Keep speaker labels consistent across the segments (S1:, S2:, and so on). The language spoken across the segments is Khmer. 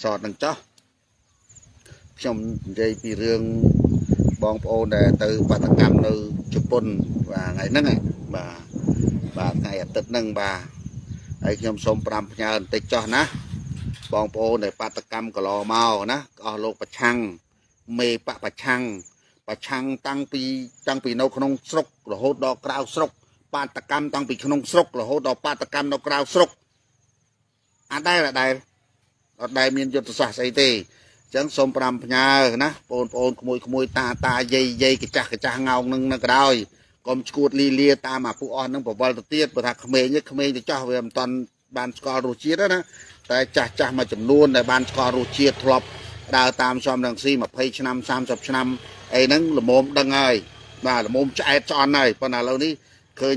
S1: សតហ្នឹងចោះខ្ញុំនិយាយពីរឿងបងប្អូនដែលទៅបាតកម្មនៅជប៉ុនបាទថ្ងៃហ្នឹងបាទបាទថ្ងៃអាទិត្យហ្នឹងបាទហើយខ្ញុំសូមប្រាំផ្ញើបន្តិចចោះណាបងប្អូនដែលបាតកម្មកន្លងមកណាអស់លោកប្រឆាំងមេបកប្រឆាំងប្រឆាំងតាំងពីនៅក្នុងស្រុករហូតដល់ក្រៅស្រុកបាតកម្មតាំងពីក្នុងស្រុករហូតដល់បាតកម្មនៅក្រៅស្រុកអាដែលអាដែលអត់ដែលមានយុទ្ធសាស្ត្រស្អីទេអញ្ចឹងសូមប្រាំផ្ញើណាបងប្អូនក្មួយក្មួយតាតាយាយយាយកចាស់កចាស់ងោងនឹងនៅក្រោយកុំឈួតលីលាតាមអាពួកអស់នឹងបវលទៅទៀតព្រោះថាក្មេងក្មេងទៅចោះវាមិនតាន់បានស្គាល់រសជាតិណាតែចាស់ចាស់មួយចំនួនដែលបានស្គាល់រសជាតិធ្លាប់ដើរតាមសំរងស៊ី20ឆ្នាំ30ឆ្នាំអីហ្នឹងល្មមដឹងហើយបាទល្មមឆ្អែតឆ្អន់ហើយប៉ុន្តែឥឡូវនេះឃើញ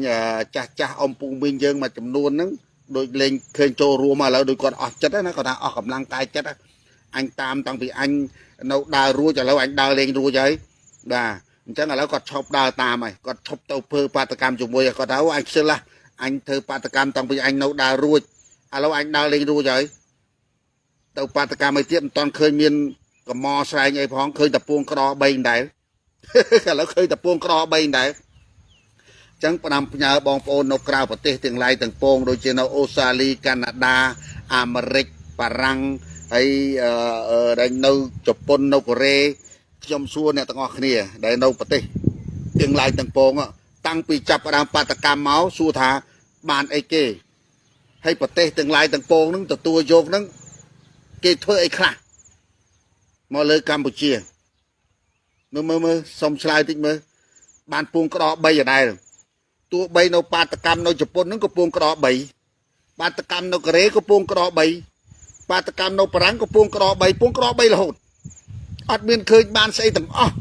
S1: ចាស់ចាស់អំពូមីងយើងមួយចំនួនហ្នឹងដូចលេងឃើញចូលរួមឥឡូវដូចគាត់អស់ចិត្តណាគាត់ថាអស់កម្លាំងកាយចិត្តអញតាមតាំងពីអញនៅដើររួចឥឡូវអញដើរលេងរួចហើយបាទអញ្ចឹងឥឡូវគាត់ឈប់ដើរតាមហើយគាត់ឈប់ទៅធ្វើបាតកម្មជាមួយគាត់ថាអញខ្ជិលហ่ะអញធ្វើបាតកម្មតាំងពីអញនៅដើររួចឥឡូវអញដើរលេងរួចហើយទៅបាតកម្មអីទៀតមិនតាន់ឃើញមានកម្មស្រែងអីផងឃើញតែពួងក្ត3ដែរឥឡូវឃើញតែពួងក្ត3ដែរចឹងផ្ដាំផ្ញើបងប្អូននៅក្រៅប្រទេសទាំងឡាយទាំងពងដូចជានៅអូស្ត្រាលីកាណាដាអាមេរិកបារាំងហើយដែលនៅជប៉ុននៅកូរ៉េខ្ញុំសួរអ្នកទាំងអស់គ្នាដែលនៅប្រទេសទាំងឡាយទាំងពងតាំងពីចាប់ផ្ដើមបាតកម្មមកសួរថាបានអីគេហើយប្រទេសទាំងឡាយទាំងពងនឹងទទួលយកនឹងគេធ្វើអីខ្លះមកលើកម្ពុជាមើលមើលមើលសុំឆ្លើយតិចមើលបានពួងក្ត3ដដែលទោះបីនៅបាតកម្មនៅជប៉ុនហ្នឹងក៏ពួងក្ត3បាតកម្មនៅកូរ៉េក៏ពួងក្ត3បាតកម្មនៅបារាំងក៏ពួងក្ត3ពួងក្ត3រហូតអត់មានឃើញបានស្អីទាំងអស់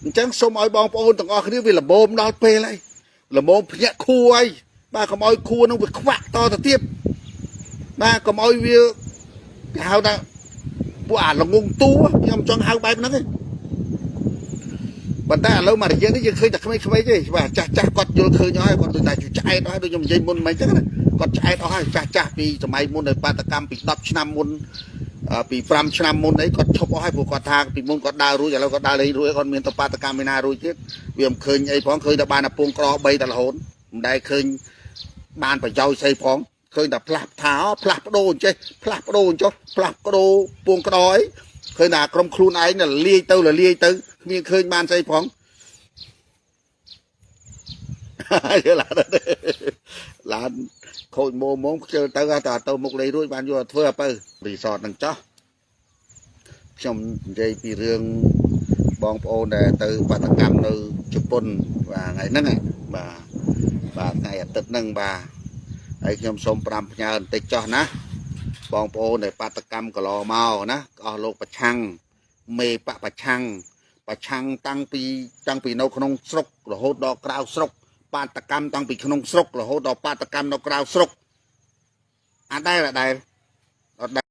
S1: អញ្ចឹងសូមឲ្យបងប្អូនទាំងអស់គ្នាវាលមមដល់ពេលហើយលមមភ្ញាក់ខួរហើយបាទកុំឲ្យខួរនឹងវាខ្វាក់តទៅទៀតបាទកុំឲ្យវាគេហៅថាពួកអាល្ងងទូខ្ញុំចង់ហៅបែបហ្នឹងឯងប៉ុន្តែឥឡូវមករយៈនេះយើងឃើញតែក្មេងៗទេបាទចាស់ចាស់គាត់យល់ឃើញអស់ហើយគាត់ដូចតែឆ្អែតអស់ហើយដូចខ្ញុំនិយាយមុនមិនអញ្ចឹងណាគាត់ឆ្អែតអស់ហើយចាស់ចាស់ពីសម័យមុននៃបាតកម្មពី10ឆ្នាំមុនពី5ឆ្នាំមុនអីគាត់ឈប់អស់ហើយព្រោះគាត់ថាពីមុនគាត់ដើររួចឥឡូវគាត់ដើរលេងរួចគាត់មានទៅបាតកម្មឯណារួចទៀតវាមិនឃើញអីផងឃើញតែបានតែពងក្រ3តែរហូតមិនដែលឃើញបានប្រយោជន៍ស្អីផងឃើញតែផ្លាស់ថាផ្លាស់ប្ដូរអញ្ចេះផ្លាស់ប្ដូរអញ្ចោះផ្លាស់ប្ដូរពងក្រអីឃើញតែក្រុមខ្លួនឯងលាយទៅលាយទៅគ្មានឃើញបានស្អីផង យល់ឡានឡានខូចម៉ូម៉ងខ្ជិលទៅតែទៅមុខលេងរួចបានយកធ្វើអពៅរីសតនឹងចោះខ្ញុំនិយាយពីរឿងបងប្អូនដែលទៅបាតកម្មនៅជប៉ុនបាទថ្ងៃហ្នឹងបាទបាទថ្ងៃអាទិត្យហ្នឹងបាទហើយខ្ញុំសូមប្រាំផ្ញើបន្តិចចោះណាបងប្អូនដែលបាតកម្មកន្លងមកណាអស់លោកប្រឆាំងមេបកប្រឆាំងប្រឆាំងតាំងពីនៅក្នុងស្រុករហូតដល់ក្រៅស្រុកបាតកម្មតាំងពីក្នុងស្រុករហូតដល់បាតកម្មនៅក្រៅស្រុកអាដែលអាដែលអត់ដែល